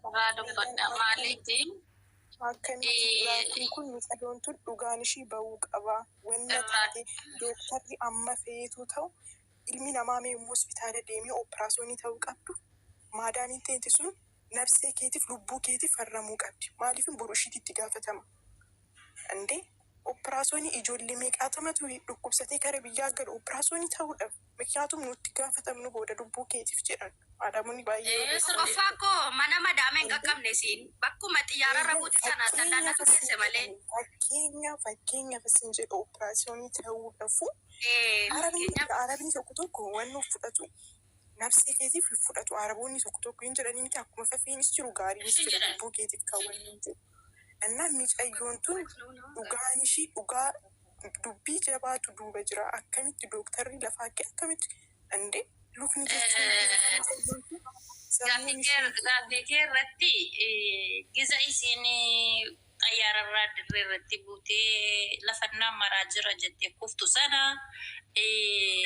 Asirraa dubbadha. Maaliifi Akkamitti laakiin kun mucayyoon tun dhugaan ishii ba'uu qaba. Wanna irraa taate dooktarri amma feetuu ta'u ilmi namaa mee immoo hospitaala deemee operaasyoonii ta'uu qabdu maadaamiin teenti sun nafsee keetiif lubbuu keetiif farramuu qabdi. Maaliif boru ishiitti itti gaafatama. Indee operaasyoonii ijoollee meeqaatamatu dhukkubsatee kara biyyaa galu operaasyoonii ta'uudhaaf. Mikiyaatum nutti gaafatamnu booda lubbuu keetiif jedhan. Maadaamonni baay'ee Ee, ogeessa. Tokkoffaa koo mana madaamee hin qaqqabne siin bakkuma xiyyaararra buute sana Fakkeenya daldalatu geesse malee. Fakkeenyaaf isin jedhu operaasyoonii ta'uudhaafu Ee, arabni fakkeenyaaf arabni tokko tokko waan nuuf fudhatu nafsee keetiif hin fudhatu. Araboonni tokko tokko hin jedhanii miti, akkuma fafiinis jiru gaariinis Isin jira jedhan. lubbuu keetiif kan wanni hin jiru. Innaa mucayyoon tun dhugaan ishii dhugaa dubbii jabaatu duuba jira. Akkamitti dooktarri lafaa kee akkamitti indee lukni jechuun mucayyoon tun sammuun ishii Gaaffii kee irratti giza isiin xayyaararraa dirree irratti buutee lafannaan maraa jira jettee kuftu sana,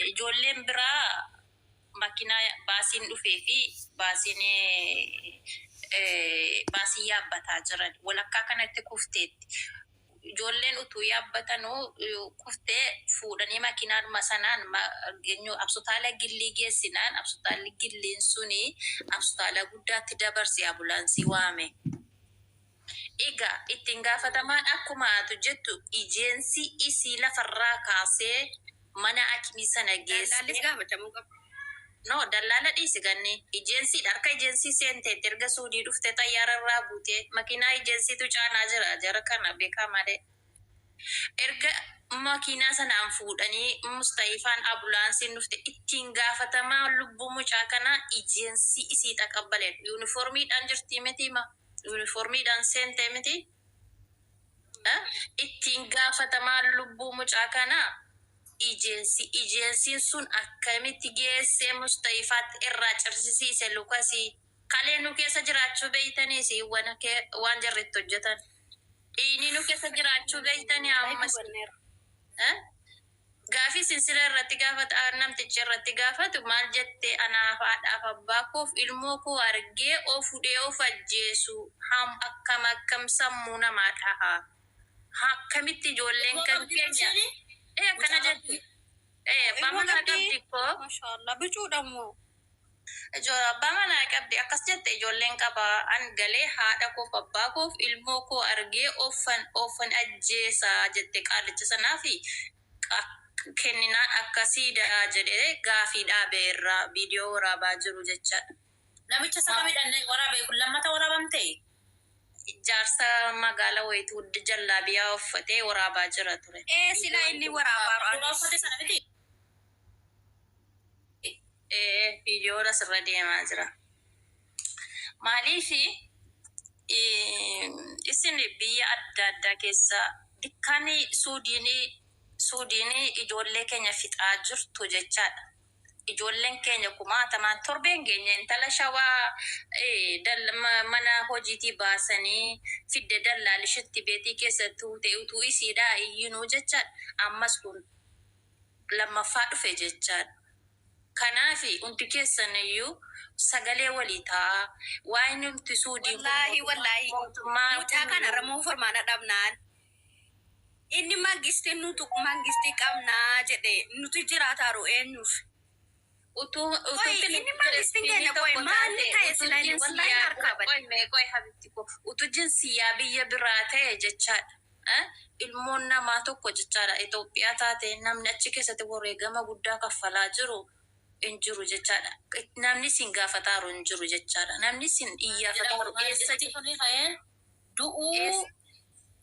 ijoolleen biraa makiinaa baasiin dhufee fi baasiin baasii yaabbataa jiran walakkaa kanatti kufteetti. Ijoolleen utuu yaabbatanuu kuftee fuudhanii makiinaadhuma sanaan absutaala gillii geessinaan, absutaalli gilliin suni absutaala guddaatti dabarse, ambulaansii waame. Egaa ittiin gaafatamaan akkuma atu jettu ijeensi isii lafarraa kaasee mana akimii sana Dallaallis geesse. gaafatamuu qaba. No, dallaala dhiisi ganni. Ijeensiidha. Harka ijensii seenteetti erga Suudii dhuftee xayyaararraa buutee makiinaa ijensiitu caanaa jira. Jara kana beekaa malee. Erga makiinaa sanaan fuudhanii Mustayifaan ambulaansiin dhufte, ittiin gaafatamaa lubbuu mucaa kanaa ijensii isii taqabbaleen. Yuunifoormiidhaan jirtii miti ma? Yuunifoormiidhaan seentee miti? Ittiin gaafatamaa lubbuu mucaa kanaa ijensii. Ijensiin sun akkamitti geessee Mustayifaatti irraa cirsisiise lukasii? Kalee nu keessa jiraachuu beeytanii si waan jarri itti hojjetan. Dhiini nu keessa jiraachuu beeytanii Wallahi ammas. dubanneera. Gaafii sinsila irratti gaafatu, namtichi irratti gaafatu maal jette? Anaaf haadhaaf abbaa koof ilmoo koo argee of hudhee of ajjeesu ham akkam akkam sammuu namaa dhaha. Akkamitti ijoolleen Ilmoo kan qabdi keenya isheen? ee akkana Mucaa jette. qabdi. Ee, abbaa Ilmoo manaa qabdi. qabdi koo. Mashaallah, bicuudha immoo. Ijoo abbaa manaa qabdi akkas jette, ijoolleen qaba, an galee haadha koof abbaa koof ilmoo koo argee ofan ofan ajjeesaa jette. Qaalicha sanaafi kenninaan akkasiidha jedhee gaafii dhaabe irraa viidiyoo waraabaa jiru jechaadha. Namicha isa kamidhaan waraabee kun lammata waraabamte? Jaarsa magaala wayituu jallaabiyaa uffatee waraabaa jira ture. Ee, sila inni waraabaaru Suuraa anis. uffate sana miti? Ee, viidiyoon asirra deemaa jira. Maaliifi isin biyya adda addaa keessa dikkaan Suudiinii ijoollee keenya fixaa jirtu jechaadha. Ijoolleen keenya kumaatamaan torbeen keenya intala shawaa mana hojiitii baasanii fidde dallaal ishitti beetii keessatti ta'e utuu isiidhaa iyyinuu jechaadha. Ammas kun lammaffaa dhufe jechaadha. Kanaafi hundi keessan iyyuu sagalee walii ta'a. Waa'ee nuti Suudiin kun Wallaahi wallaahi mootummaa mucaa kun kanarra moo furmaana dhabnaan inni mangistii nutu mangistii qabnaa jedhe nuti jiraataaru eenyuuf. Utuu utuu Qoy inni mangistiin filistinii keenya qoy tokko maalli taate ta'e utuu sila inni wallaahi jinsiyyaa harkaa bade. qoy mee qoy habibti ko utuu jinsiyyaa biyya biraa ta'e jechaadha. Ilmoon namaa tokko jechaadha Itoophiyaa taate namni achi keessatti wareegama guddaa kaffalaa jiru hin jiru jechaadha. Namni sin gaafataaru hin jiru jechaadha. Namni sin iyyaafataaru Maal eessa jetti kuni ka'een du'uu eessa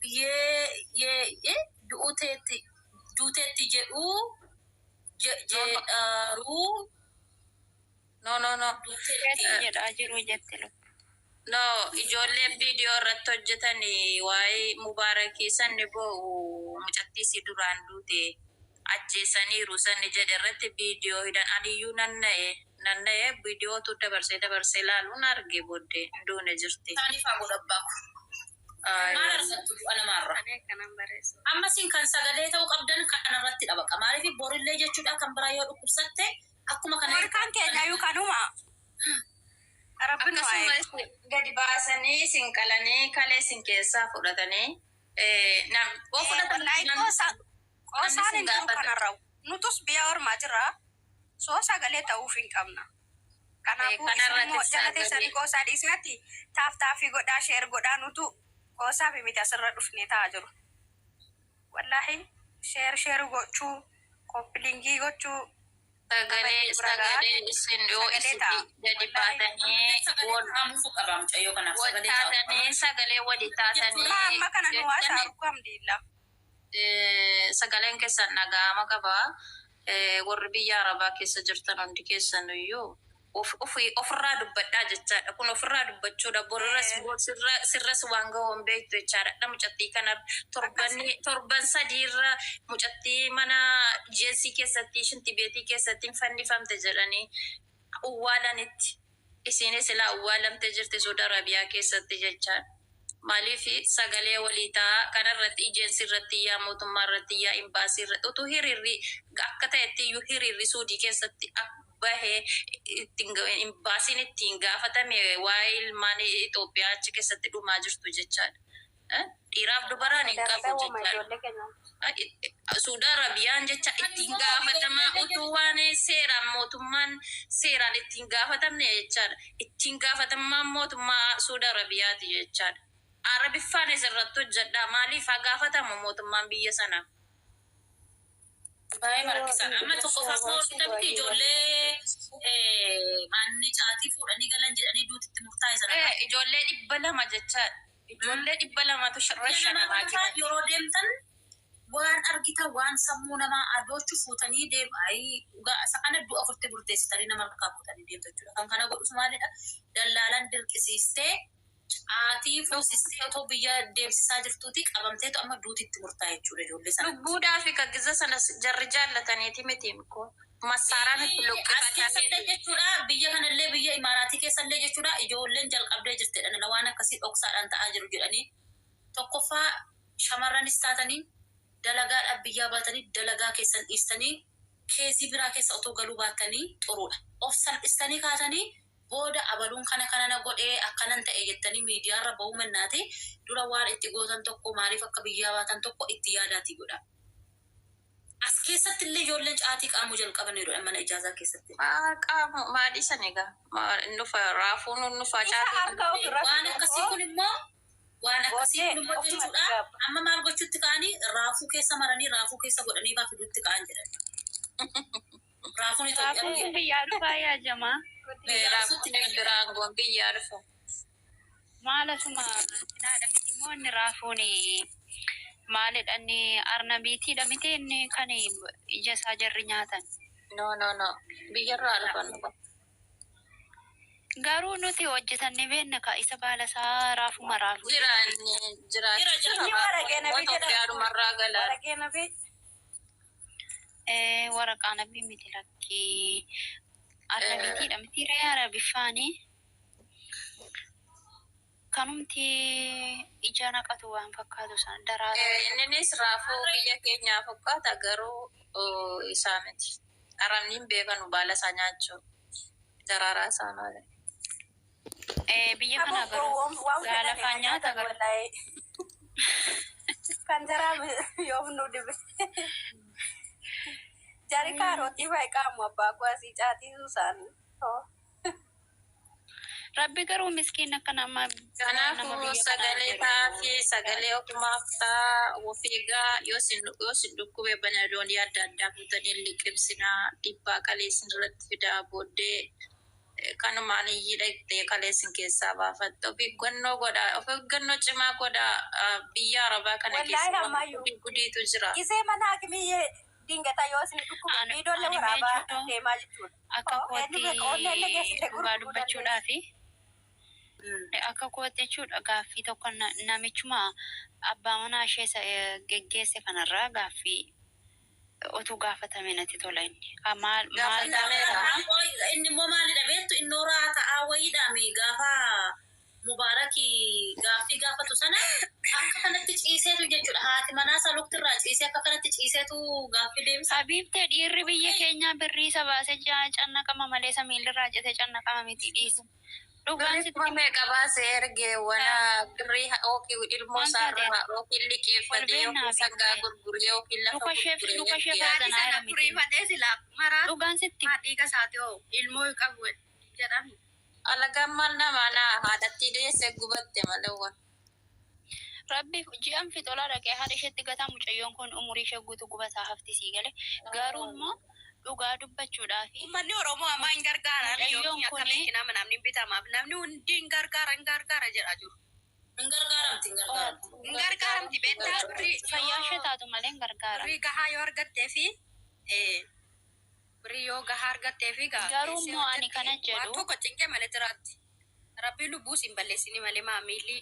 yee yee yee du'uu teetti duuteetti jedhuu No, no. jedhaaruu No, no, no. duuteetti. Jedhaa jiru jette lubbu. No, ijoolleen viidiyoo irratti hojjetan waa'ee Mubaarakii sanni boo'u mucattii si duraan duute ajjeesaniiru sanni jedhe irratti viidiyoo hidhan. Aniyyuu nan na'e nan na'e, viidiyootu dabarsee dabarsee ilaaluun arge, booddee hin duune jirti. Isaaniif haa godhu abbaa ko. Maal argattu du'a namaarra? Ani akkanan barreessu. Amma isin kan sagalee ta'uu qabdan kanarratti dhabaqa. Maaliif borillee jechuudha kan biraa yoo dhukkubsatte akkuma kana. Harkaan keenya iyyuu kanuma. Rabbi nu haa eegu. Akkasumas gadi baasanii isin qalanii kalee isin keessaa fudhatanii yoo fudhatan Wallahi namni qoosaan isin hin jiru gaafata. kanarra. Nutus biyya ormaa jirra. Soo sagalee ta'uuf hin qabna. Kanaafuu isin Kanarratti immoo jala teessanii sagalee qoosaa dhiisaatti tap tap godhaa, share godhaa. Nutu qoosaa fi miti asirra dhufnee taa'aa jiru. Wallahi share share gochuu, copy link gochuu nama sagalee hedduu bira gahaa sagalee isin yoo sagalee isin ta'a. gadi Wallahi baatanii Sagalee wal ta'amuuf qaba mucayyoo kanaaf wal sagalee ta'uu qaba. taatanii sagalee walii taatanii Maa amma kana nu jettani haasa'u alhamdulillah. Sagaleen keessan dhaga'ama qaba. Warri biyya Arabaa keessa jirtan hundi keessan iyyuu ofirraa dubbadhaa jechaadha. Kun ofirraa dubbachuudha. Borirras sirras waan ga'u hin beektu jechaadha. Dha mucattii kana torban sadiirra mucattii mana jeesii keessatti shintibeetii keessatti hin fannifamte jedhanii uwwaalanitti. Isiinis silaa uwwaalamte jirti Saudi Arabiyaa keessatti jechaadha. Maaliif sagalee walii ta'a kanarratti ijeensi irratti iyyaa, mootummaa irratti iyyaa, imbaasii irratti utuu hiriirri akka ta'etti iyyuu hiriirri Suudii keessatti bahee ittiin imbaasiin ittiin gaafatame waa'ee ilmaan Itoophiyaa achi keessatti dhumaa jirtu jechaadha. Dhiiraaf dubaraan hin qabu Sadarkaa uuma jechaadha. ijoollee keenya. Suudi Arabiyaan jecha ittiin gaafatamaa utuu waan seeraan mootummaan seeraan ittiin gaafatamne jechaadha. Ittiin gaafatamaan mootummaa Suudi Arabiyaati jechaadha. Arabiffaan isirratti hojjedha. Maaliif haa gaafatamu mootummaan biyya sanaa? Baay'ee rakkisaadha. Amma tokko fakkoo miti ijoollee manni caatii fuudhanii galan jedhanii duutitti murtaa'e sana. Ijoollee 200 jechaadha. Ijoollee 200tu Biyya namaa shanamaa kana jiran. yeroo deemtan waan argitan, waan sammuu namaa adoochu fuutanii deema. Ayii dhugaa isa kana du'a ofitti murteessitanii nama harkaa fuutanii deemtu jechuudha. Kan kana godhus maalidha? Dallaalaan dirqisiistee caatii fuusistee otoo biyya deemsisaa jirtuuti qabamteetu amma duutitti murtaa'e jechuudha ijoollee sana. Lubbuudhaa fi gaggeessa sanas jarri jaallataniiti miti ko. Massaaraan itti As luqqifatanii. keessallee jechuudha, biyya kanallee, biyya imaaraatii keessallee jechuudha, ijoolleen jalqabdee jirtedha waan akkasii dhoksaadhaan ta'aa jiru jedhanii. Tokkoffaa shamarranis taatanii dalagaadhaaf biyyaa baatanii dalagaa keessan dhiistanii keezii biraa keessa otoo galuu baattanii xuruudha. Of salphistanii kaatanii booda abaluun kana kana na godhee akkanan ta'e jettanii miidiyaarra bahuu mannaati dura waan itti gootan tokko, maaliif akka biyyaa baatan tokko itti yaadaatii godha. As keessatti illee ijoolleen caatii qaamuu jalqabaniiru mana ijaazaa keessatti. Maa qaamu maa dhiisan egaa. Inni dhufa raafuun inni dhufa Isa caatii. harka ofirra Waan akkasii kun immoo, waan akkasii Boodee kun immoo ofuma jechuudha. gaabba. Amma maal gochuutti ka'anii raafuu keessa maranii raafuu keessa godhanii faa fiduutti ka'an jedhan. Raafuun Itoophiyaa Raafuun biyyaa dhufaa yaa jamaa. biyya Raafuun dhufutti biraan goon biyyaa dhufa. Maal asuma sinaadha miti immoo inni raafuun maalidha? Inni arnabiitiidha miti inni kan ija isaa jarri nyaatan? No, no, no. Biyyarraa dhufan. Garuu nuti hojjetannee beekna ka isa baala isaa raafuma raafuu. Jira inni jiraachuu Jira, jira. jira. Inni waraqee nabii jedhama. Itoophiyaadhumarraa galaa. Waraqee nabii. Waraqaa nabii miti, lakkii, arnabiitiidha miti ree arabiffaanii. Kanumti ija naqatu waan fakkaatu sana daraaraa. Inninis raafuu biyya keenyaa fakkaata garuu isaa miti. Arabni hin beekanu baala isaa nyaachuu. Daraaraa isaa malee. Biyya kana garuu Waan gaala fedhan faan nyaata garuu. Wallahi. Kan jaraa yoom nu dhibe. Jari kaarotii fa'i qaamu abbaa kuasii caatii suusaanii. Rabbi garuu miskiin akka nama nama Kanaafuu biyya kanaa sagalee jedhu. taafii sagalee ofumaaf ta'a of eegaa. Yoo sin dhukkube banadoonii adda addaa fuutanii liqimsinaa. Dhiibbaa kaleessin irratti fidaa booddee kanumaan iyyii dhaqxee kaleessin keessaa baafatte. Of eeggannoo godhaa, of eeggannoo cimaa godhaa. Biyya arabaa kana Wallaahi keessa ammayyuu. gudii gudiitu jira. Gisee mana hakimiyyee dingata yoo isin dhukkube viidoollee Ani waraabaa meeshuu deemaa jechuudha. akka Eenyu beeka onnee illee geessite kootti dhugaa gurguruu dandeessi. dubbachuudhaafi akka kootti jechuudha gaaffii tokko namichuma abbaa manaa ishee isa geggeesse kanarraa gaaffii otuu gaafatame natti tola inni. Maal maal Gaafatameera. gaafata? Inni immoo maalidha beektu? Innoo ta'aa wayiidhaami gaafa Mubaarakii gaaffii gaafatu sana akka kanatti ciiseetu jechuudha. Haati manaa isaa luktirraa ciisee akka kanatti ciiseetu gaaffii deemsa. Habiibtee, dhiirri biyya keenyaa birrii isa baasee cannaqama malee isa miilirraa citee cannaqama miti, dhiisa. Dhugaan Birrii sitti kuma meeqa baasee ergee wana birrii yookiin ilmoo Waan taateef. isaarraa yookiin Wal liqeeffatee beeknaa yookiin sangaa beeknee. gurguree yookiin lafa Luka ishee gurguree luka ishee ergee. Haadhi faazanaa sana jira miti. furiifatee silaa maraatu Dhugaan sitti haadhiiga isaati hoo ilmoo qabu jedhami. Alagaan maal namaa naa haadhatti deesse gubatte malee waan. Rabbi ji'an fixolaa dhaqee haadha isheetti gataa mucayyoon kun umurii ishee guutuu gubataa hafti sii gale. Garuu immoo dhugaa dubbachuudhaafi Uummanni Oromoo ammaa hin gargaaran Mucayyoon yookiin akka kuni- beekinama namni hin bitamaaf namni hundi hin gargaara hin gargaara jedha jiru. Hin gargaaramti hin gargaaramti. Hin gargaaramti beektaa birrii fayyaa ishee taatu malee hin gargaaran. birrii gahaa yoo argattee fi birrii yoo gahaa argattee fi gaa Garuu keessee immoo ani hojjette kana waan jedhu tokko cinqee malee jiraatti. Rabbiin lubbuus hin balleessini malee maamilli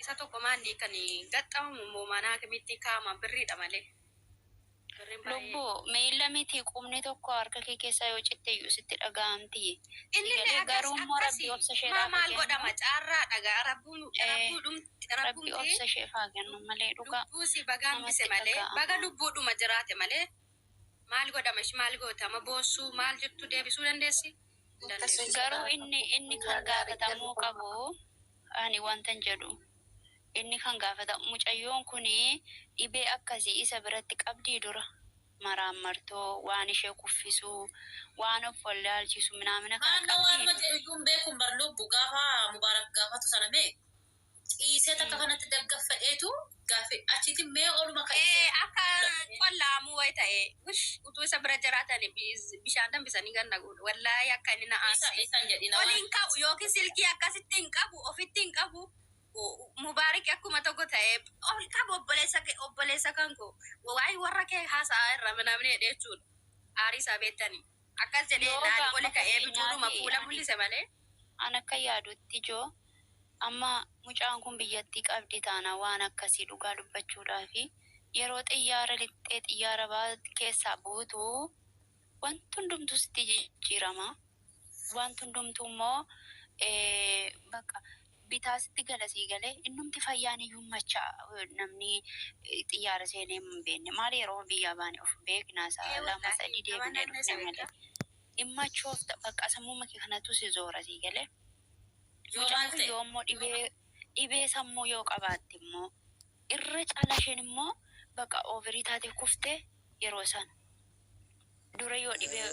isa tokko maanni kan gaxxamamu immoo mana hakimitti kaa'ama birriidha malee. Birriin baay'ee. lubbuu miila miti qubni tokko harka kee keessaa yoo citte iyyuu sitti dhaga'amti. Inni Sii illee galee akkas garuu immoo akkasi rabbi obsa maa isheedhaaf haa maal kennu. godhama carraa dhagaa rabbuun Eh, rabbuudhumti Rabbi rabbumti obsa isheef haa kennu malee dhugaa lubbuusi baga hambise namatti malee baga dhaga'ama. lubbuudhuma jiraate malee maal godhama ishi maal gootama boossuu maal jettu deebisuu dandeessi hin dandeessu. Garuu inni kan gaafatamuu qabu ani wantan jedhu inni kan gaafatamu mucayyoon kun dhibee akkasii isa biratti qabdii dura maraammartoo waan ishee kuffisuu waan of wallaalchisu minaamina kana Maal qabdii waanuma dura. jedhu iyyuu hin beeku bar lubbu gaafa Mubaarak gaafatu sana mee ciisee takka kanatti daggaffateetu gaafe achitti mee oluma ka'isee. Ee akka qollaamuu wayi ta'e wish utuu isa bira jiraatan bishaan danfisanii ganna godhu wallaahi akka inni na Isa aarse. isan jedhina Ol waan. hin qabu yookiin silkii akkasitti hin qabu ofitti hin qabu Mubaarik akkuma tokko ta'e ol qabu obboleessa kee obboleessa kan koo waa'ee warra kee haasa'aa irra namni jedhee jechuudha. Aarii isaa beektanii akkas jedhee Yoo naan gaama oli ka'ee bichuudhuma fakkeenyaaf fuula ani mul'ise malee. an akka yaadutti joo amma mucaan kun biyyattii qabdi taana waan akkasii dhugaa dubbachuudhaafi yeroo xiyyaara lixxee xiyyaara keessaa buutu wanti hundumtuu sitti jijjiirama. Wanti hundumtuu immoo bakka bitaa sitti gala sii galee innumti fayyaan iyyuu macha namni xiyyaara seenee hin beekne maal yeroo biyyaa baane of beekna isaa Ee lama wallaahi sadii nama deebinee naannoo isa dhufne malee. beektaa. Dhimma choofta bakka sammuu makee kanatu si zoora sii galee. Yoo Mucaan maal kun ta'e yoo immoo dhibee sammuu yoo qabaatte immoo irra caalaa isheen immoo bakka oovirii taatee kuftee yeroo sana dura yoo dhibee